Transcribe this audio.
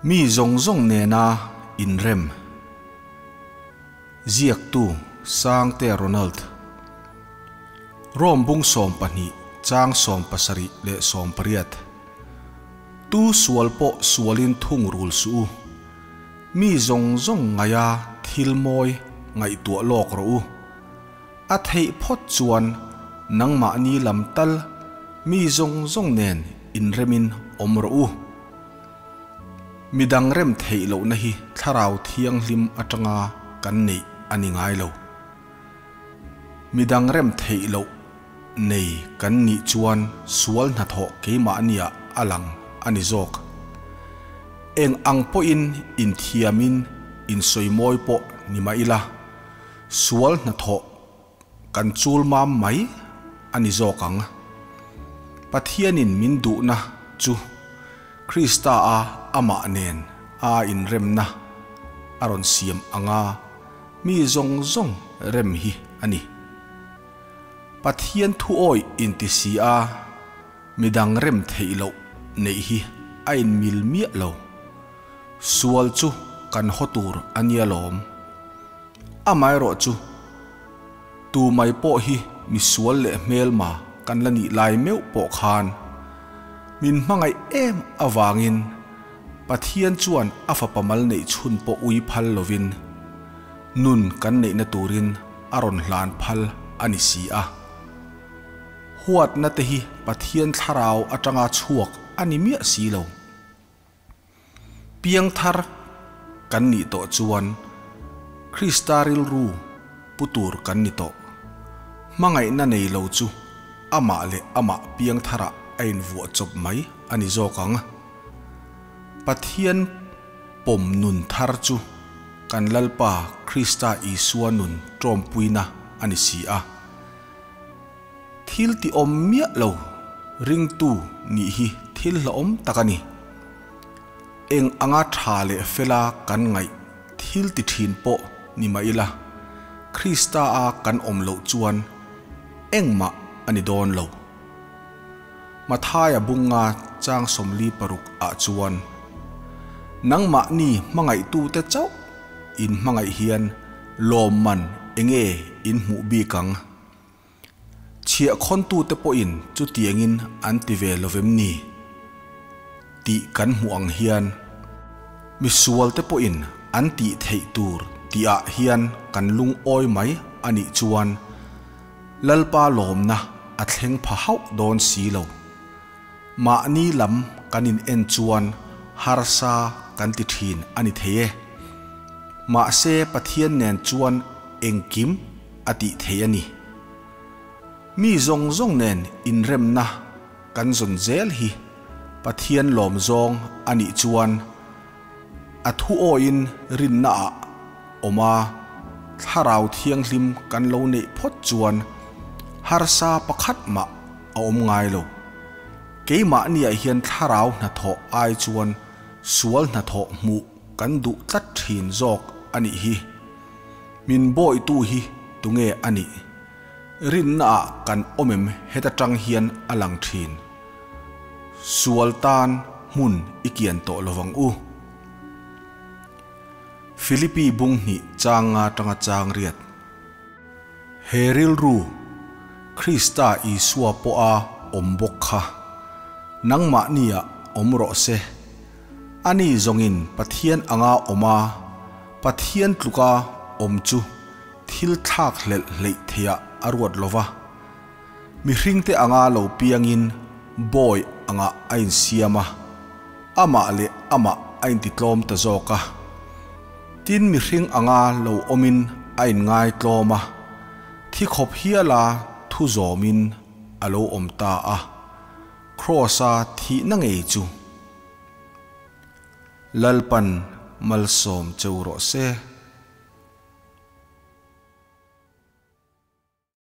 Mi zawng zawng nena inrem. Ziaktu, Sangte Ronald. Rom bung 12 chang 17 leh 18. Tu sual pawh sualin thung rul suh u. Mi zawng zawng ngaiha thil mawi ngaihtuah lawk rawh u. A theih phawt chuan nangmahni lam tal mi zawng zawng nen inremin awm rawh u. Midang rem theih lohna hi Thlarau Thianghlim atanga kan neih a ni ngai lo. Midang rem theih loh nei kan nih chuan sual hnathawh keimahniah a lang a ni zawk. Eng ang pawhin inthiamin insawimawi pawh ni mah ila, sual hnathawh kan chul mam mai a ni zawk ang. Pathianin min duhna chu Krista a amah nen a inremna a rawn siam anga mi zawng zawng rem hi a ni. Pathian thuawi inti si a midang rem theih loh neih hi a inmil miah lo. Sual chu kan haw tur a nia lawm. Amaherawhchu, tu mai pawh hi misual leh hmelma kan la nih lai meuh pawh khan min hmangaih em avangin Pathian chuan a fapa mal neih chhun pawh ui phal lovin nun kan neihna turin a rawn hlan phal a ni si a. Huatna te hi Pathian thlarau atanga chhuak a ni miah si lo. Piangthar kan nih tawh chuan Krista rilru pu tur kan ni tawh. Hmangaihna nei lo chu amah leh amah piangtharah a invuah chawp mai a ni zawk ang. Pathian pawm nun thar chu kan Lalpa Krista Isua nun tawmpuina a ni si a. Thil ti awm miah lo ringtu nih hi thil hlauhawm tak a ni. Eng anga tha leh fela kan ngaih thil ti thin pawh ni mah ila, Krista a kan awm loh chuan engmah a ni dawn lo. Mathaia bunga chang 46 ah chuan, Nangmahni hmangaihtute chauh in hmangaih hian lawmman enge in hmuh bik ang? Chhiahkhawntute pawhin chutiangin an ti ve lovem ni? Tih kan hmuh ang hian, misualte pawhin an tih theih tur tihah hian kan lungawi mai a nih chuan Lalpa lawmna a thleng pha hauh dawn si lo. Mahni lam kan in en chuan harsa kan ti thin a ni thei e. Mahse Pathian nen chuan engkim a tih theih a ni. Mi zawng zawng nen inremna kan zawn zel hi Pathian lawm zawng a nih chuan a thu awiin rinna ah awm a, Thlarau Thianghlim kan lo neih phawt chuan harsa pakhat mah a awm ngai lo. Keimahniah hian thlarau hnathawh ai chuan sual hnathawh hmuh kan duh tlat thin zawk a nih hi. Min bawitu hi tunge a nih? Rinnaah kan awm em heta tang hian a lang thin. Sual tan hmun i kian tawh lovang u. Philippi bung hnih chang nga tanga chang riat. He rilru, Krista Isua pawha awm bawk kha, nangmahniah awm rawh se. Ani zawngin Pathian anga awm a, Pathian tluka awm chu thil thlak hlelh hleih theiah a ruat lo va. Mihringte anga lo piangin bawi angah a insiam a, amah leh amah a intitlawm ta zawk a. Tin mihring anga lo awmin a inngaitlawm a, thi khawp hiala thu zawmin a lo awm ta a, Kraws-a thihna ngei chu Lalpan malsawm cheu rawh se.